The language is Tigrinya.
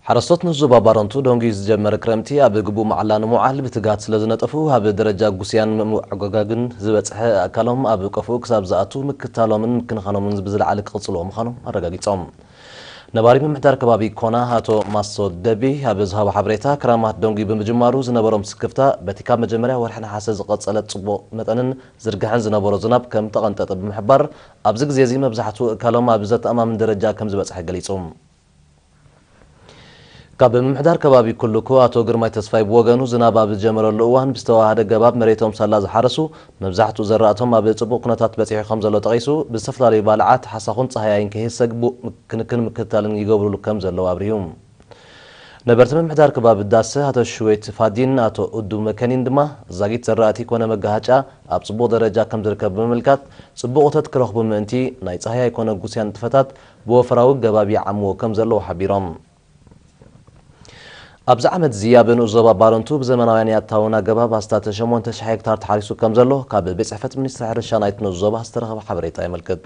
ሓረስቶት ንዞባ ባረንቱ ደንጉዩ ዝጀመረ ክረምቲ ኣብ ግቡእ መዓላ ንምውዓል ብትግሃት ስለ ዝነጠፉ፣ ኣብ ደረጃ ጉስያን ምዕጓጋግን ዝበጽሐ ኣእካሎም ኣብ ቀፎኡ ክሳብ ዝኣቱ ምክታሎምን ምክንኻኖምን ብዝለዓለ ክቕጽልዎ ምዃኖም ኣረጋጊጾም። ነባሪ ምምሕዳር ከባቢ ኮና ኣቶ ማሶ ደቢ ኣብ ዝሃቦ ሓበሬታ፣ ክራማት ደንጉዩ ብምጅማሩ ዝነበሮም ስክፍታ በቲ ካብ መጀመርያ ወርሒ ነሓሰ ዝቐጸለ ጽቡቕ መጠንን ዝርጋሕን ዝነበሮ ዝናብ ከም ተቐንጠጠ ብምሕባር፣ ኣብዚ ግዜ እዚ መብዛሕትኡ እካሎም ኣብ ዘተኣማምን ደረጃ ከም ዝበጽሐ ገሊጹ። ካብ ምምሕዳር ከባቢ ኩልኩ ኣቶ ግርማይ ተስፋይ ብወገኑ፣ ዝናብ ኣብ ዝጀመረሉ እዋን ብዝተዋሃደ ገባብ መሬቶም ሳላ ዝሓረሱ መብዛሕትኡ ዘራእቶም ኣብ ጽቡቕ ኩነታት በጺሑ ከም ዘሎ ጠቒሱ፣ ብዝተፈላለዩ ባልዓት ሓሳኹን ጸሃያይን ከይህሰ ግቡእ ክንክን ምክትታልን ይገብሩሉ ከም ዘለዉ ኣብሪሁ። ነበርቲ ምምሕዳር ከባቢ ዳሰ ኣቶ ሽዌት ፋዲን ኣቶ ኡዱ መከኒን ድማ፣ ዛጊት ዘራእቲ ኮነ መጋሃጫ ኣብ ጽቡቕ ደረጃ ከም ዝርከብ ብምምልካት፣ ጽቡቕ እቶት ክረኽቡ ምእንቲ ናይ ጸሃያይ ኮነ ጉስያን ንጥፈታት ብወፈራዊ ገባብ ይዓምዎ ከም ዘለዉ ሓቢሮም። ኣብዚ ዓመት እዚ ኣብ ንኡስ ዞባ ባረንቱ ብዘመናውያን የእታውን ኣገባብ ኣስታት ሸሞንተ ሽሕ ሄክታር ተሓሪሱ ከም ዘሎ ካብ ቤት ጽሕፈት ሚኒስትሪ ሕርሻ ናይቲ ንኡስ ዞባ ዝተረኸበ ሓበሬታ የመልክት።